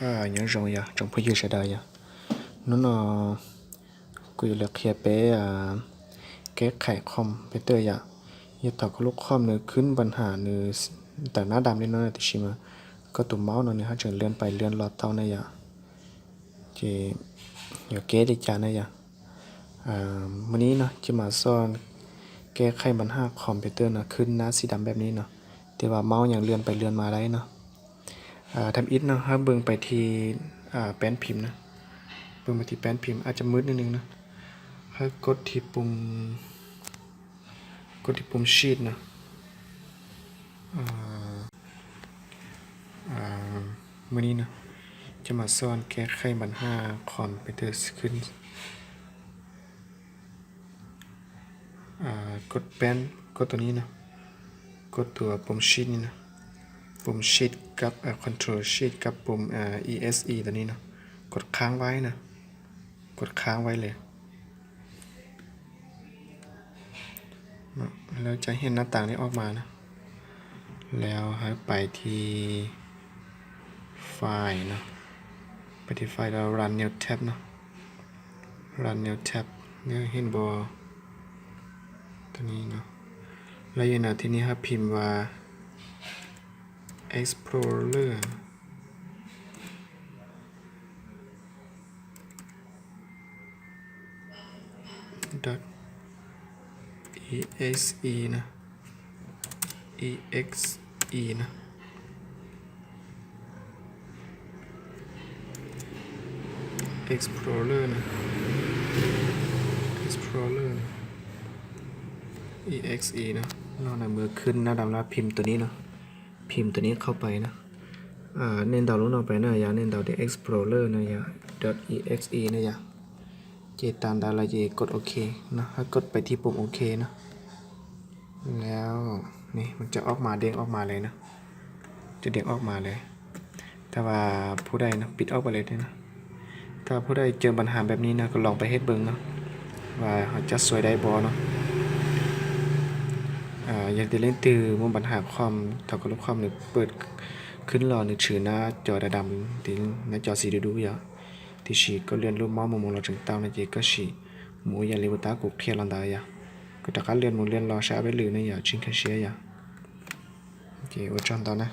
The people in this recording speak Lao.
ເອີ ຍັງສົ່ງຢາ ຈົ່ງພະຍືດສະດາຢາ ໂນໂນ ກູຢາກເຄຍເປ ອາ ແກ້ໄຂຄອມພິວເຕີຢາ ຢາກຖອກກະລຸກຄອມນີ້ ຂຶ້ນບັນຫານີ້ ຕາໜ້າດຳນີ້ເນາະ ຕິຊິມາ ກໍຕົວເມົາເນາະ ນີ້ເຮົາຈະເລື່ອນໄປເລື່ອນລອດເຕົ້ານະຢາ ເຈ ຢາກແກ້ໄດ້ຈານະຢາ ອາ ມື້ນີ້ເນາະ ຈະມາສອນແກ້ໄຂບັນຫາຄອມພິວເຕີເນາະ ຂຶ້ນໜ້າສີດຳແບບນີ້ເນາະ ແຕ່ວ່າເມົາຍັງເລື່ອນໄປເລື່ອນມາໄດ້ເນາະ. ອາ ທຳອິດເນາະ ເຮົາເບິ່ງໄປທີ່ ອາ ແປ້ນພິມນະ ເບິ່ງໄປທີ່ແປ້ນພິມ ອາດຈະມືດນິດໜຶ່ງເນາະ ເຮົາກົດທີ່ປຸ່ມ ກົດທີ່ປຸ່ມ Shift ເນາະ ອາ ອາ ມື້ນີ້ເນາະ ຈະມາສອນແກ້ໄຂບັນຫາຄອມພິວເຕີຂຶ້ນ ອາ ກົດແປ້ນ ກົດຕົວນີ້ເນາະ ກົດຕົວປຸ່ມ Shift ນີ້ເນາະ ປຸ່ມ Shift ກັບ ອາ Control Shift ກັບປຸ່ມ ອາ ESC ຕົວນີ້ເນາະ ກົດຄ້າງໄວ້ເນາະ ກົດຄ້າງໄວ້ເລີຍເນາະ ແລ້ວຈະເຫັນໜ້າຕ່າງນີ້ອອກມາເນາະ ແລ້ວໃຫ້ໄປທີ່ File ເນາະ ໄປທີ່ File ແລ້ວ Run New Tab ເນາະ Run New Tab ເນາະ ເຫັນບໍ່ ຕົວນີ້ເນາະ ແລ້ວຢູ່ໜ້າທີ່ນີ້ເຮົາພິມວ່າ Explorer dot exe ນະ exe ນະ Explorer ນະ Explorer ນະ exe ນະ ເນາະ ໃນເມື່ອຂຶ້ນໜ້າດຳແລ້ວພິມຕົວນີ້ເນາະ ພິມຕົວນີ້ເຂົ້າໄປນະ ອາ ເນັ້ນດາວໂຫຼດອອກໄປນະ ຢ່າເນັ້ນດາວທີ່ Explorer ນະ ຢ່າ .exe ນະ ຢ່າ ເຈຕາມດາວແລ້ວເຈກົດໂອເຄເນາະ ເຮົາກົດໄປທີ່ປຸ່ມໂອເຄເນາະ ແລ້ວນີ້ມັນຈະອອກມາ ເດ້ງອອກມາເລີຍເນາະ ຈະເດ້ງອອກມາເລີຍ ແຕ່ວ່າຜູ້ໃດເນາະ ປິດອອກໄປເລີຍເນາະ ຖ້າຜູ້ໃດເຈີບັນຫາແບບນີ້ນະ ກໍລອງໄປເຮັດເບິ່ງເນາະ ວ່າເຮົາຈະຊ່ວຍໄດ້ບໍ່ເນາະ ອາ ຢ່າງທີ່ເລັ່ງຕື່ມ ບັນຫາຄອມ ເທົ່າກັບລູກຄອມນີ້ ເປີດຂຶ້ນລໍໜັງສືໜ້າຈໍດຳໆ ທີ່ໜ້າຈໍສີດຸໆ ຢາ ທີ່ສີກໍເລື່ອນຮູບເມົາມົງໆ ລໍຈຶ່ງຕາມນະ ເຈກໍສີໝູ່ຢາ ເລວຕາກູເຄລອນດາຢາ ກໍຕະກາເລື່ອນໝູ່ເລື່ອນລໍຊາເວລືນະ ຢາ ຈິງຄາເຊຍ ຢາ ໂອເຄ ໂອຈອນຕໍ່ນະ.